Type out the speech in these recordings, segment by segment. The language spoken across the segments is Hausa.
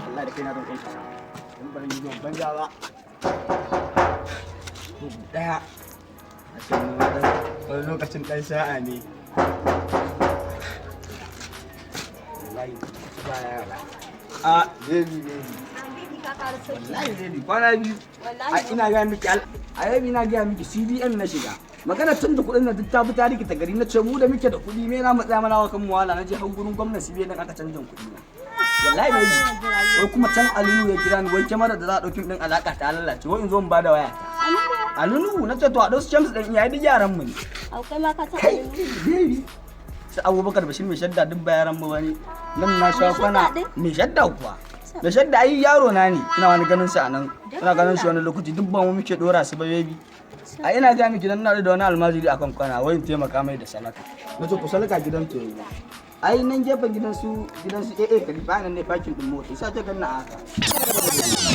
Allah da kai na zan kwankwasa. In ban yi zuwan banza ba. Bugu ɗaya. A cikin wani lokacin ɗan sa'a ne. Wallahi ba yara. A baby baby. Wallahi baby kwana biyu. A ina ga miki a yau ina ga miki CBN na shiga. Magana tun da kuɗin nan duk ta fi tarihi ta gari na ce mu da muke da kuɗi me na matsaya mana wa kan mu wahala na je har gurin gwamnati CBN din aka canjin kuɗi na. Wallahi baby. Wai kuma can Alinu ya kira ni wai kyamarar da za a ɗauki ɗin alaƙa ta lalace wai in zo in bada waya ta. Alinu na ce to a ɗau su Shamsu ɗin iyaye duk yaran mu ne. Akwai ma ka san Kai Alinu. baby. Su Abubakar Bashir mai shadda duk ba yaran mu bane. Nan na sha kwana mai shadda kuwa. Mai shadda ai yaro na ne ina wani ganin sa a nan. Ina ganin shi wani lokaci duk ba mu muke dora su ba baby. A ina ga miki dan na da wani almajiri akan kwana wai in taimaka mai da salaka. Na ce ku salaka gidan to yanzu. Ai nan gefen gidan su AA Khalifa nan ne parking din mota. Sai ta ganna a haka.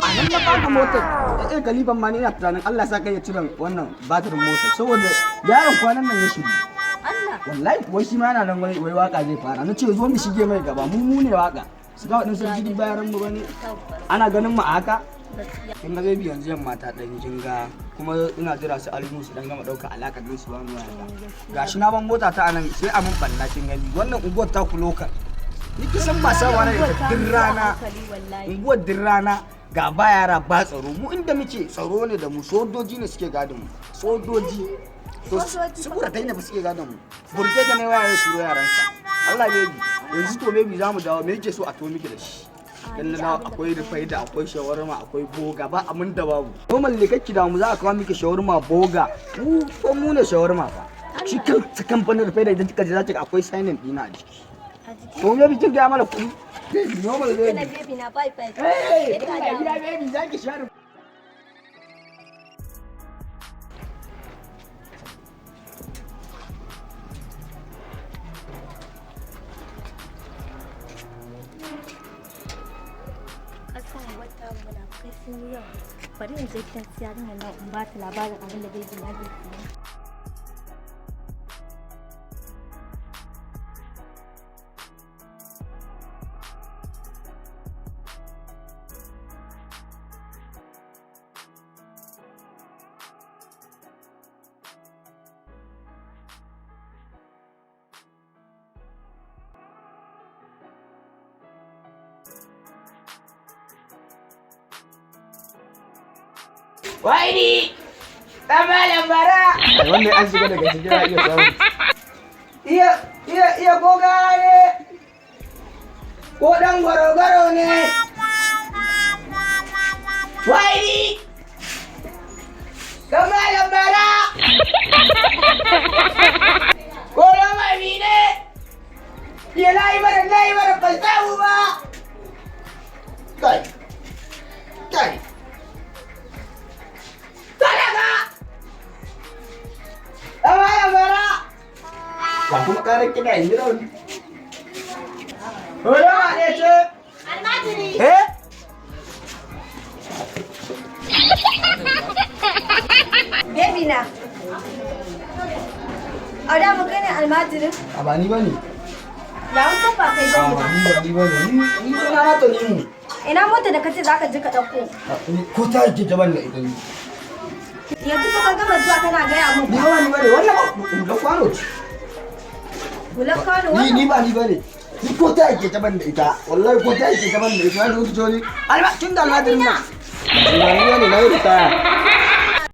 A nan na faka motar AA Khalifan ma ni ina tunanin Allah sa kai ya cire wannan batirin motar saboda yaron kwanan nan ya shigo. Allah. Wallahi kuwa shi ma yana nan wai waka zai fara. Na ce zo mu shige mai gaba mu mu ne waka. Su ga waɗansu sarki duk bayaran mu bane. Ana ganin mu a haka. Kin ga zai bi yanzu yamma ta ɗan jinga kuma ina jira su Alinu su dan gama ɗauka alaƙar din su ba mu waya. Gashi na ban mota ta anan sai a mun balla kin gani. Wannan unguwar ta ku lokal. Ni kisan ba sawa na ita duk rana. Unguwar duk rana ga ba yara ba tsaro mu inda muke tsaro ne da mu sojoji ne suke gadin mu sojoji to su buratai ne ba suke gadin mu burge da ne waya su yaransa Allah baby yanzu to baby zamu dawo me yake so a to miki da shi dan na dawo akwai rufaida akwai shawarma akwai boga ba amun da babu normal ne kake da mu za a kawo miki shawarma boga mu ko mu ne shawarma fa shi kan kamfanin rufaida idan kika je za ki ga akwai signing dina a jiki to me bikin ga mana kuɗi normal baby. Baby na bye bye. Hey, ina gida baby zaki share. Kasan wata munafukai sun yi yawa. Bari in je gidan su yarinyar nan in ba ta labarin abin da baby na zai yi. Waini! Ɗan malam bara! Wannan an shiga daga cikin za a iya samu. Iya, iya, iya gogara ne! Ko ɗan gwaro-gwaro ne! Waini! Ɗan malam bara! Ko ɗan mami ne! Iya na yi mara ban samu ba! Kai! Kai! Talaka! Ɗan malam bara! Ga kuma ƙarar kiɗa in ji rauni. Hulawa ne ce? Almajiri! Eh? Baby na. A da mu gane almajirin? A ba ni ba ne. Ya wuce ba kai A ba ba ni ba ni ba ne. Ni suna na to ni mu. Ina mota da kace zaka je ka dauko. Ko ta yake jaban da ita ni. Yanzu fa ka gama zuwa kana gaya mun. Ni ba ni ba ne wannan ba hular kwano ce. Hular kwano Ni wannan. ni ba ni ba ne. Ni ko ta yake jaban da ita. Wallahi ko ta yake jaban da ita. Wani lokaci wani. Alba kin da almajirin nan. Ba ni ba ne na yi ritaya.